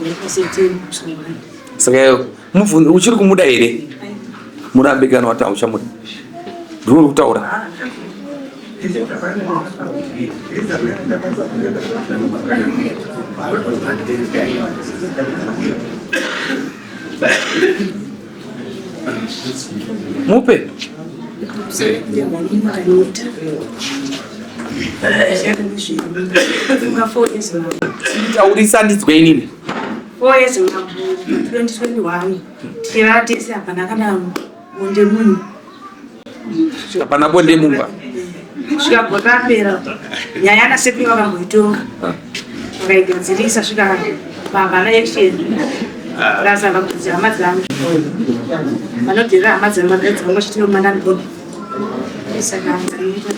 Gore pasete kusungura. Saka mubvunzo, uchiri kumuda here? Murambe kana wati hauchamuda, ndinori kutaura. Mupe. Ndinoita. Funga 4 years mambo. Taurisa ndinzwe inini. 4 years mambo, 2021. Tichirara tese, hapana kana bonde munhu. Hapana bonde mumba? Svika gore rapera, nyaya yanasekuru vakamboitonga, vakaigadzirisa, svika pavana action rasa vakudzi hama dzangu vanodherera hama dzangu, vakadzi vangu vachiti mananibona, saka ndinoita.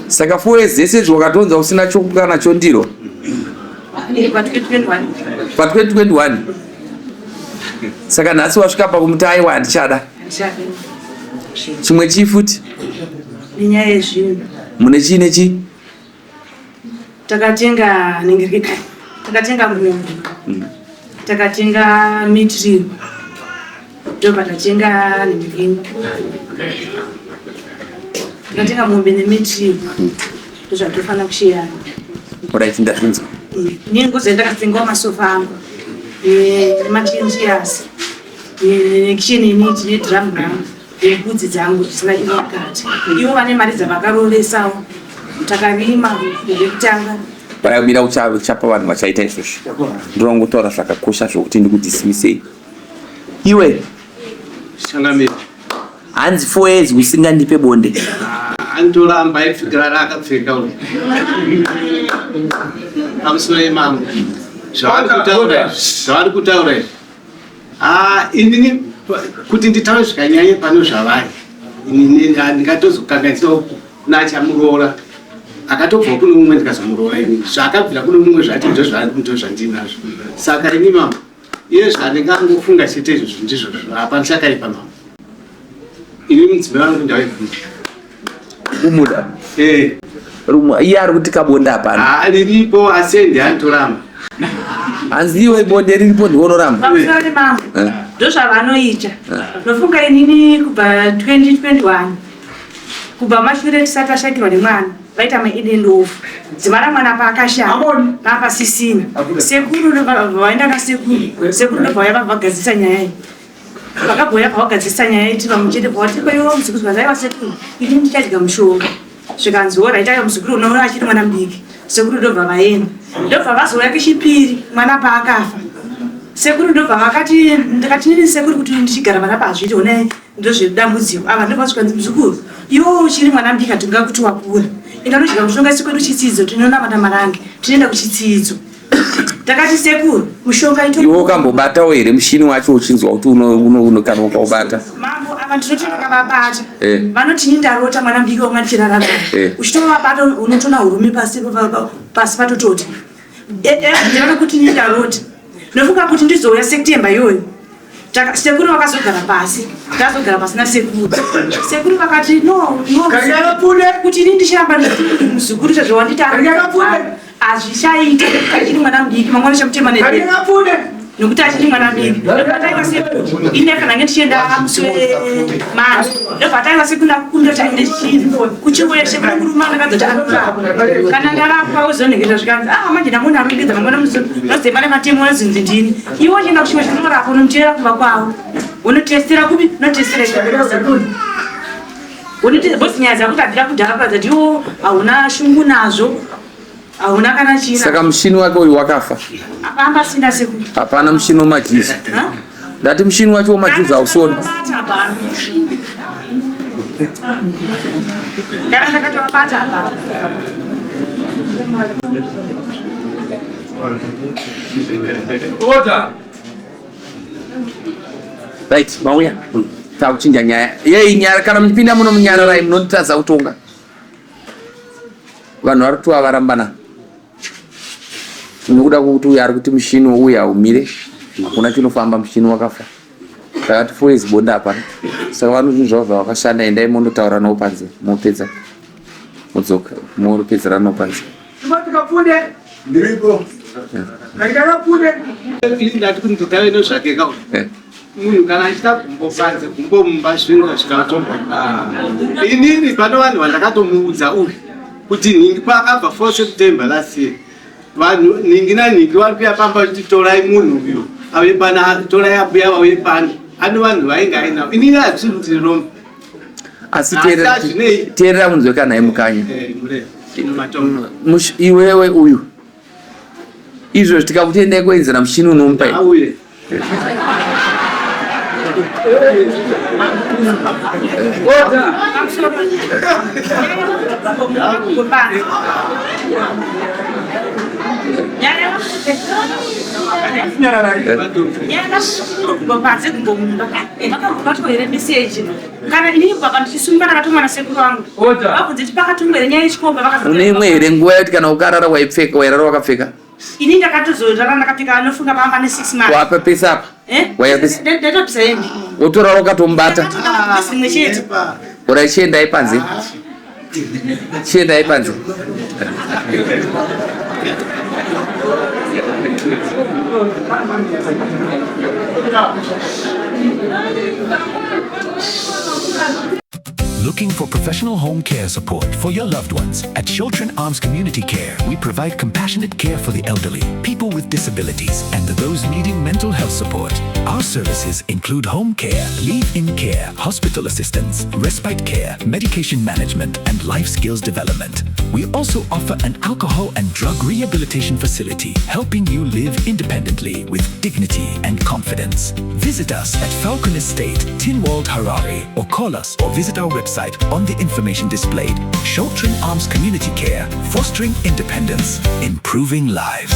Saka 4 years dzese izvi wakatonza usina chokukana chondiro? Pa 2021. Pa 2021. Saka nhasi wasvika pakumuti aiwa, handichada? Handichada. Chimwe chii futi? Nenyaya yezvinhu. Mune chii nechii? Takatenga nenge, takatenga mombe, takatenga material, ndobva tatenga nengini, takatenga mombe nematerial, ndozvatofanira kusheyana. Alright, ndazvinzwa. Nenguzo yandakatengawo, masofa angu nemachinjiyasi nekitchen unit nedrum rangu nebhutsi dzangu zvisina ivo mukati. Ivo vane mari dzavakarovesawo, takarima rekutanga. Paramira, uchapa vanhu vachaita izvozvo. Ndinongotaura zvakakosha zvokuti ndikudismisei iwe. Changamire. Hanzi 4 years usingandipe bonde. Anditoramba aipfekera raakapfeka uyu. Pamusoro imambo, zvavari kutaura izvi, zvavari kutaura izvi, Ah, inini kuti nditaure zvikanyanya pano zvavari, inini ndingatozokanganisawo kuna achamuroora akatobva kune mumwe, ndikazomuroora inini zvaakabvira kune mumwe zvacho ndo zvandinazvo. Saka ini mambo, iye zvandingangofunga chete izvozvo ndizvozvo, hapana chakaipa mambo. Ini mudzimai wangu ndaibvunza. Umuda? Eh. Rumwe iye ari kuti kabonde hapana. Ah, riripo, asi ende anditoramba. Hanzi iwe bonde riripo, ndiwe unoramba. Pamusoro nemambo. Eh. Ndozvavanoita. Ndofunga inini kubva 2021, kubva mashure tisati tashakirwa nemwana, vaita maidendofo dzimara mwana paakashaya paapasisina. Sekuru vaenda nasekuru, sekuru ndobva vaya vagadzirisa nyaya iyi. Vakabhoya pavagadzirisa nyaya iyi, tiri pamuchete pavati kwaiwa muzukuru, zvikanzi aiwa sekuru, ini ndichadya mushonga. Zvikanzi alright, aiwa muzukuru unoona achiri mwana mudiki. Sekuru ndobva vaenda, ndobva vazouya kechipiri mwana paakafa. Sekuru ndobva vakati, ndikati nini sekuru kuti ndichigara panapa hazviiti, honai ndozvedambudziko ava. Ndobva zvikanzi muzukuru, iwe uchiri mwana mudiki, hatingakuti wakura, enda unodya mushonga. Isu kwedu chitsidzo, tinonamata marange, tinoenda kuchitsidzo. Takati sekuru, mushonga ito. Iwe ukambobatawo here mushini wacho uchinzwa kuti kana ukaubata? Mambo, ava ndinoti ndakavabata. Vanoti ini ndarota mwana mudiki wanga ndichirara naye. Uchitovabata unotona hurume pasi pasi patototi. Ndivana kuti ini ndarota. Ndofunga kuti ndizouya September iyoyo. Sekuru vakazogara pasi, tazogara pasi nasekuru. Sekuru vakati no no, kuti ini ndichiramba ndichiti muzukuru sezvo wanditi hazvichaita, achiri mwana mudiki, mangwana chamutema nedemo nokuti achiri mwana mudiki. Ndobva sekuru, ini kana nge ndichienda musi wemari, ndobva taiva sekuru ndakukumbira kuti aende chii kuchiweshe kune murume andakadzoti anorapa, kana ndarapwa uzonhengeta. Zvikanzi ah, manje ndamona arongedza, mangwana nozema nematemo azinzi ndini. Iwe uchienda kuchiweshe unorapa, unomuteera kumba kwavo, unotestera kupi, unotestera bosi. Nyaya dzako tabvira kudhara kuratidza kuti iwo hauna shungu nazvo, hauna kana china. Saka mushini wake uyu wakafa? Apamba sina sekuru. Hapana mushini wemajuzi? Ha? Ndati mushini wacho wemajuzi hausioni? Bata hapana. Kana ndakatovabata hapana. Order. Right, mauya takuchinja nyaya yei nyara. Kana muchipinda muno munyararai, munotadza kutonga. Vanhu vari kutiwa varambana nokuda kwokuti uyu ari kuti mushini uyu haumire, hakuna chinofamba, mushini wakafa. Takati 4 years bonde hapana, saka vanhu zvinhu zvavo zvavakashanda. Endai mondotaura navo panze, mopedza modzoka, mopedzera navo panze. Timothy Kapfunde. Ndiripo. Kaita Kapfunde. Ini ndati kuti ndotave nezvake ka. Munhu kana achida gumbo panze, gumbo mumba, zvinhu zvikatombwa. Inini pano vanhu vandakatomuudza uyu kuti nhingi paakabva 4 September last year, vanhu nhingi nanhingi vari kuya pamba vachiti torai munhu uyu auye pano, torai abuya vauye pano. Ane vanhu vainge ainavo, inini hazvisi kuti rombe. Asi Asi hazvinei. Teerera munzwe kana imukanya. Mure, matongo. Iwewe uyu izvo tikakuti endai kuenzera mushini unomupa here? Auye. Order. Kupanze. Nyaya Nyararai. Nyaya gumbo mumba vakambobatwa here meseji? Kana inini baba ndichisungwa, ndakatumwa nasekuru vangu. Order. Vabvunze kuti pakatumwa here nyaya yechikomba. Une imwe here nguva yekuti kana ukarara waipfeka, wairara wakapfeka? Ini ndakatozorara ndakapfeka, anofunga pamba ne6 months. Wapa pese apa? Eh? Wairapisa? Ndatobvisa hembe. Wotorara ukatombata? Ndakatoda rimwe chete. Ora, chiendai panze, chiendai panze. Looking for professional home care support for your loved ones? At Children Arms Community Care, we provide compassionate care for the elderly, people with disabilities, and those needing mental health support. Our services include home care, live-in care, hospital assistance, respite care, medication management, and life skills development. We also offer an alcohol and drug rehabilitation facility, helping you live independently with dignity and confidence. Visit us at Falcon Estate, Tinwald, Harare, or call us or visit our website on the information displayed. Sheltering Arms Community Care, fostering independence, improving lives.